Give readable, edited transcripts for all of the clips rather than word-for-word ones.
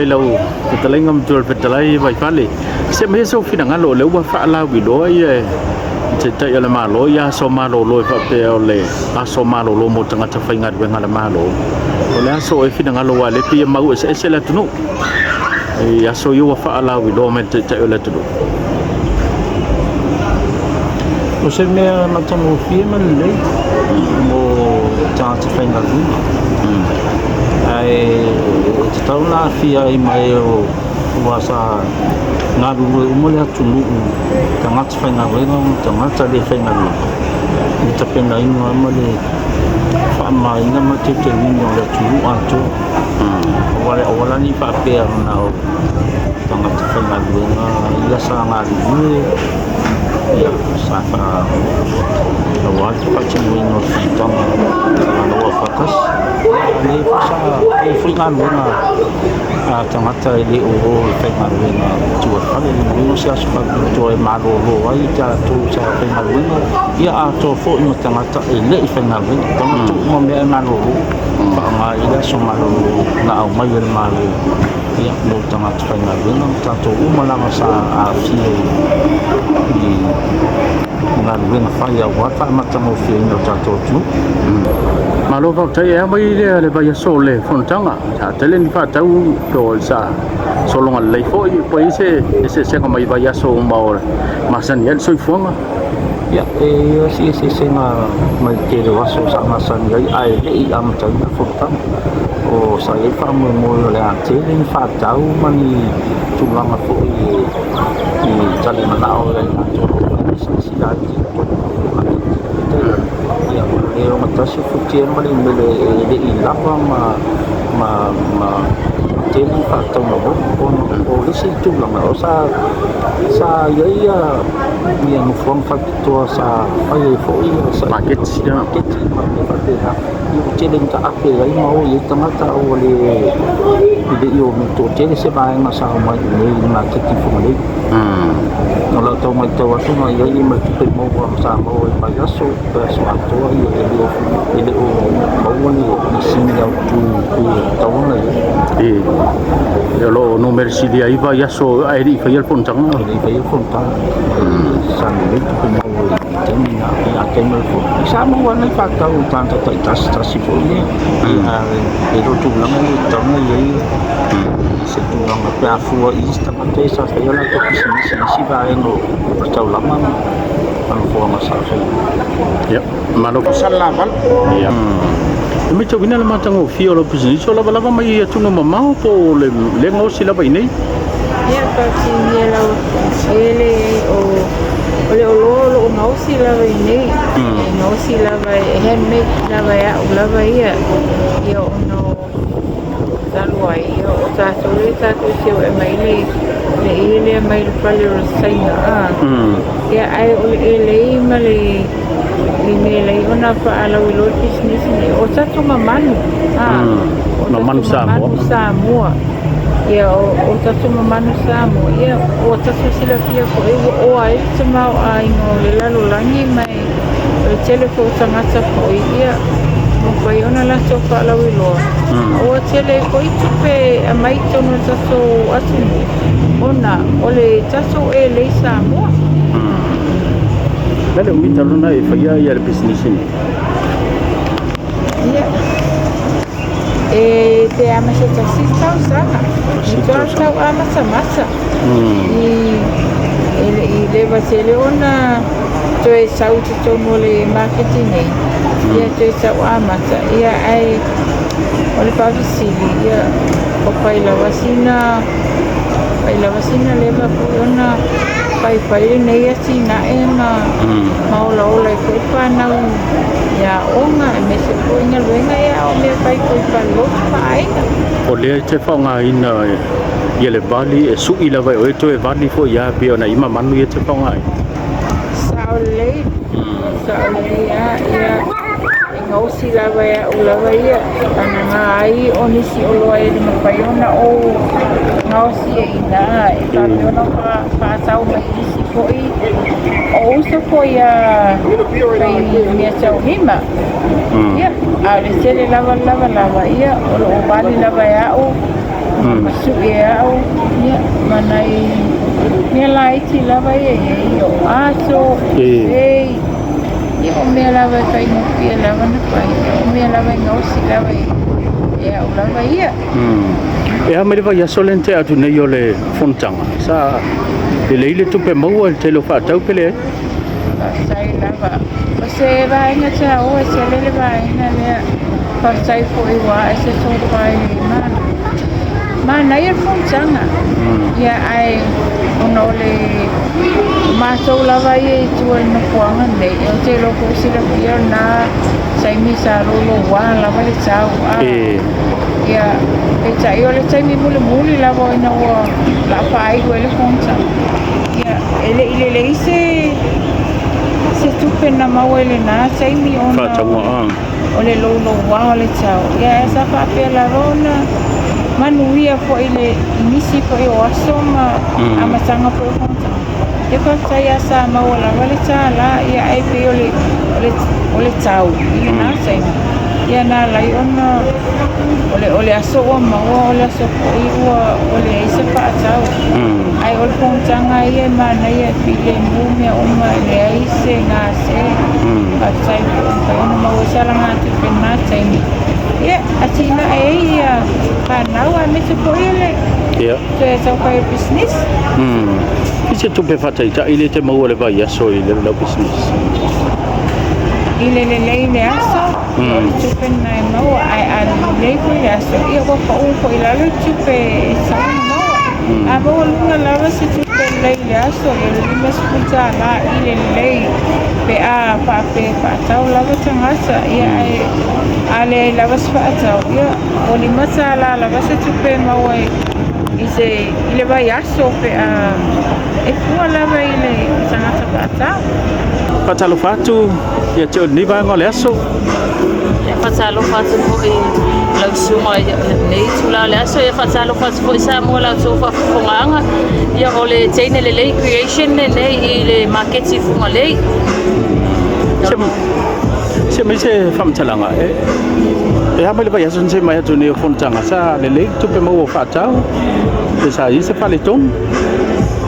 i lau fetalaiga Matua o le Fetalai Vaifale. Se aumai sou finagalo, o lea ua faalauiloa ia Taitai o le Malo ia aso malolo e faapea o le aso malolo mo tagata faigaluega a le Malo. O le aso e finagalo aua o lea e pei e mau eseese le atunuu i aso ia ua faalauiloa mai e le Taitai o le atunuu. O se mea matagofie ma lelei mo tagata faigaluega, ae tatau ona aafia ai ma e aua sa galulue uma le atunuu, tagata faigaluega ma tagata le faigaluega, i le tapenaina ma le faamamaina ma le teuteuina o le atunuu atoa. Aua le aua la ne i faapea na o tagata faigaluega ia sa galulue, ia sa faa aua le faatinoina o le fonotaga a Malo Aufaatasi. A o lea foi sa i ai foi galuega a tagata e le o o e faigaluega i tua i le fale. Lona uiga o se aso faapitoa e malolo ai tatou sa faigaluega, ia atoa foi ma tagata e le i faigaluega, tagata uma mea e malolo, faaaoga i ai le aso malolo na aumai e le Malo ia mo tagata faigaluega ma tatou uma lava sa aafia i galuega fai aua le faamatagofieina o le tatou atunuu. Malo faafetai. E a mai lea le vaiaso o le fonotaga, sa tele ni faatau po o sa sologa lelei foi, po o i ai se eseesega mai vaiaso uma o masani ai le soifuaga? Ia, e i ai si eseesega mai le tele o aso sa masani ai ae le i amataina le fonotaga. O sa i ai le faamoemoe o le a tele ni faatau ma ni tulaga foi i talimanao ia i latou o lo o faipisinisi laiti i totonu o le maketi. Peitai ane, ia, o le ogatasi o futia ma le umele e le i lava ma tele ni faatauga ona o le isi tulaga o sa i ai ia nofoaga faapitoa sa fai ai foi Maketi, ia. Maketi ma mea faapena. Ia ua tele ina taape ai ma o i ai tagata, ua le e le i o toatele se vaega sa omai i inei i le maketi i Fugalei. O lau tau matau atu na i ai ma le tupe maua sa maua i le vaiaso, vaiaso atoa, ia e le o maua ni sini autu e tatau ona i ai. E o lo o numera silia ai vaiaso ae le i faia le fonotaga. E le i faia le fonotaga. Sa lelei tupe maua i le taimi na, ia a taimi o le fono. Sa maua lava nai faatau i tagata taitasi tasi foi lea. Ia ae le o tulaga ia e tatau ona i ai se tulaga pe a fua i isi tagata ia sa faia latou pisinisi i isi vaega o le taulaga ma nofoaga sa faia. Ia, malo. Salelavalu. Ia. E matauina le matagofie o lau pisinisi, o lavalava mai atunuu mamao po o le lea gaosi lava i nei? Ia, faafetai lau e leai o o le oloa o loo gaosi lava i nei. E gaosi lava e handmade lava e au lava ia. Ia ona o talu ai ia o tatou lea tatou te o e aumai le ie lea mai le fale o le Saina a. Ia ae o le elei ma le mea e alai ona faalauiloa le pisinisi nei, o tatou mamanu a. O Mamanu tatou Samoa. Mamanu Samoa. Ia o tatou mamanu Samoa, ia ua tatou silafia foi ua oa ai le tamaoaiga o le lalolagi mai o le tele foi o tagata foi ia mafai ona latou faalauiloa. Ua tele ai foi tupe e aumai i totonu o le tatou atunuu ona o le tatou elei Samoa. Le umi talu ona e faia ia le pisinisi nei? Ia, e pe a ma se tasi tausaga. I toa tau amatamata. I e le i leva tele ona toe sau i totonu o le maketi nei. Ia toe tau amata. Ia ae o le faafesili, ia o fai lava sina leva foi ona faifai lenei atinae ma ma olaola ai foi fanau i aoga aemaise foi galuega ia a o mea fai foi i falelotu ma aiga. O lea e te faaaogaina ia le vali e sui lava e oe toe vali foi ia pei ona i mamanu ia e te faaaogaina. Sao lelei, sao lelei lava ia e gaosi lava e au lava ia ana ngā ai o nisi oloa e le mafai ona ou gaosi ai i ina e faapea ona faatau mai i isi foi o uso foi a fai meataulima. Ia, a o le tele lava le lavalava, ia, o lo o vali lava e au, ma sui e au, ia, ma nai mea laiti lava ia e i ai, o ato, o pei, ia, o mea lava e faigofie lava ona fai, o mea lava e gaosi lava e au lava ia. E a mai le vaiaso lea na tea atu nei o le fonotaga, sa lelei le tupe maua i le tele o faatau pe leai? Faafetai lava. O se vaega taua e tele le vaega lea. Faafetai foi ua ae se tofa i le Malo. Manaia le fonotaga. Ia ae ona o le matou lava ia i tua i le nofoaga lenei, ou te iloa foi silafia o lena taimi sa louloua lava le tau. Ia, peitai o le taimi mulimuli lava ina ua o le a faaiu ai le fonotaga. Ia, e le i lelei se se tupe na maua i lena taimi ona o le louloua o le tau. Ia, ae sa faapea lava ona manuia foi i le i nisi foi o aso ma amataga foi o fonotaga. Ia faafetai lava sa maua lava le $1, ia ae pei o le o le tau i lena taimi, ia na ala ai ona o le aso ua maua o le aso foi ua leai se faatau. Ae o le fonotaga ia e manaia e filemu mea uma e leai se gase. Faafetai foi ua mafai ona maua ai se alagatupe i lena taimi. Ia atinae ai ia fanau aemaise foi o le toe tau fai o le pisinisi. I se tupe faataitai lea e te maua i le vaiaso i lau pisinisi? I le lelei i le aso, o le tupe lena e maua, ae a lelei foi le aso, ia ua pau foi i lalo le tupe e tatau ona maua. A maualuga lava se tupe lelei i le aso, ia le $50 i le lelei pe a faapea e faatau lava tagata, ia ae a leai lava se faatau, ia ua $5 lava se tupe e maua i se i le vaiaso pe a e fua lava i le tagata faatau. Faatalofa atu ia te oe i lenei vaega o le aso. Ia faatalofa atu foi i lau susuga i lenei itula o le aso. Ia faatalofa atu foi Samoa i la outou faafofogaaga. Ia o le teine lelei creation lenei i le maketi i Fugalei. Se mai se faamatalaga e a mai le vaiaso na se mai atu nei o fonotaga sa lelei tupe maua o faatau pe sa i ai se faaletonu?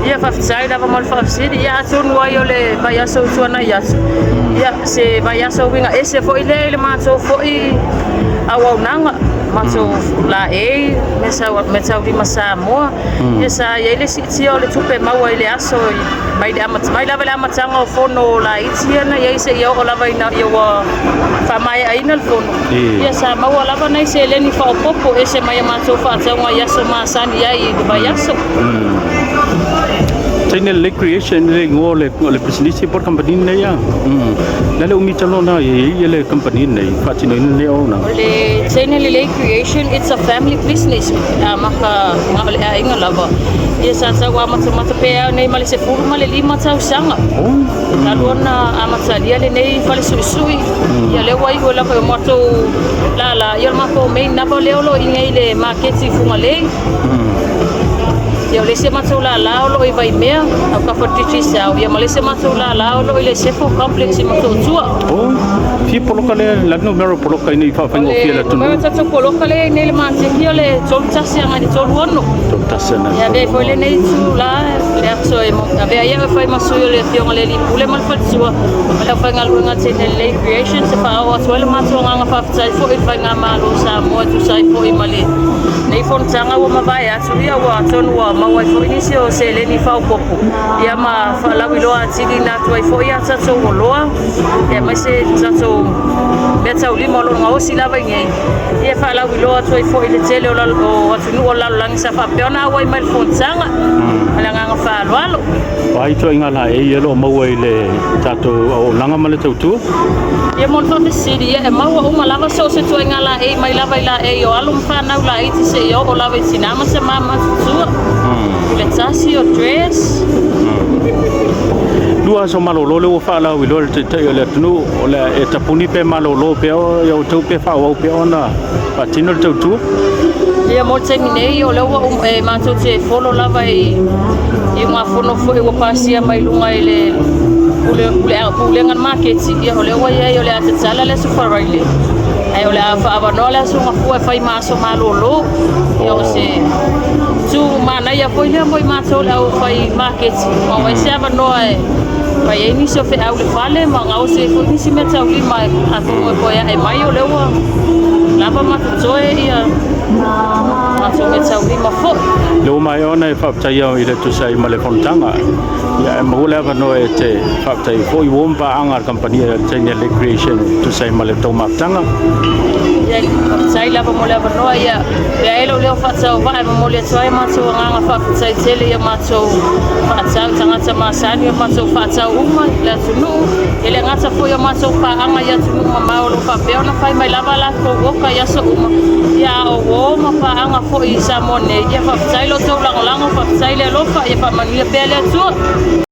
Ia faafetai lava mo le faafesili. Ia atonu ai o le vaiaso ua tuanai atu, ia se vaiaso uiga ese foi lea i le matou foi auaunaga, matou laei, meataulima Samoa. Ia sa i ai le siitia o le tupe maua i le aso mai le mai lava i le amataga o fono laiti ia na i ai seia oo lava ina ia ua faamaeaina le fono. Ia sa maua lava nai seleni faaopoopo ese mai a matou faatauga i aso masani ai i le vaiaso. Teine Lelei Creation le igoa o le pisinisi po o le kamupani lenei a. Le a le umi talu ona i ai le kamupani lenei faatinoina lenei auaunaga? O le Teine Lelei Creation, it's a family business, amata na o le aiga lava. Ia sa tau amatamata pea nei ma le 15 tausaga. Talu ona amatalia lenei fale suisui, ia lea ua iu ai lava i o matou lala, ia o le matou main lava lea o lo o i nei i le maketi i Fugalei. Ia o le isi matou lala o lo o i Vaimea, autafa o le Digicel, ia ma le isi matou lala o lo o i le Sefo Complex i Motootua. Oh, fia poloka lea, la numero poloka ina i faafaigofie le atunuu. O le numero tatou poloka lea i nei le maketi o le 31 agai le 36. 31 Ia avea foi lenei itula le aso e avea ai au e fai ma sui o le Afioga i le Alii Pule ma le Faletua ma le aufaigaluega a Teine Lelei Creations e faaoo atu ai le matou agaga faafetai foi i le Faigamalo o Samoa e tusa ai foi ma lenei fonotaga ua mavae atu, ia ua atonu ua maua ai foi nisi o seleni faaopoopo ia ma faalauiloa atili ina atu ai foi a tatou oloa aemaise tatou meataulima o lo o gaosi lava i nei, ia faalauiloa atu ai foi i le tele o atunuu o le lalolagi sa faapea ona auai mai le fonotaga. Ma le agaga faaaloalo. O a ituaiga laei o lo o maua i le tatou auaunaga ma le tautua? Ia mo le faafesili, ia e maua uma lava so o se ituaiga laei, mai lava i laei o alo ma fanau laiti seia oo lava i tinā ma tamā matutua. I le tasi o dress. Lua aso malolo lea ua faalauiloa e le Taitai o le atunuu, o le a e tapuni pe malolo pea ia outou pe faaauau pea ona faatino le tautua? Ia mo le taimi nei, o lea ua e matou te follow lava i iugafono foi ua pasia mai luga i le pulega le maketi. Ia o lea ua i ai o le a tatala le aso Faraile, ae o le a faaavanoa le aso Gafua e fai ma aso malolo. Ia o se tu manaia foi lea mo i matou le au fai maketi, ma ai se avanoa e fai ai nisi o feau i le fale ma gaosi ai foi nisi mea taulima atonu e toe ae mai o lea ua lava ma totoe ia matou mea taulima foi. Le ua maea ona e faafetaia i le tusa ai ma le fonotaga. Ia e maua le avanoa e te faafetai foi uo ma paaga a le kamupani a le China Lake Creation e tusa ai ma le tou mafutaga. Ia, faafetai lava mo le avanoa. Ia pea ai lou leo faatauvaa e momoli atu ai matou agaga faafetai tele ia matou faatau tagata masani, o matou faatau uma i le atunuu. E le gata foi o matou paaga i atunuu mamao o lo o faapea ona fai mai lava latou oka i aso uma, ia a o uo ma paaga foi i Samoa nei. Ia faafetai lo outou lagolago, faafetai le alofa, ia faamanuia pea le Atua.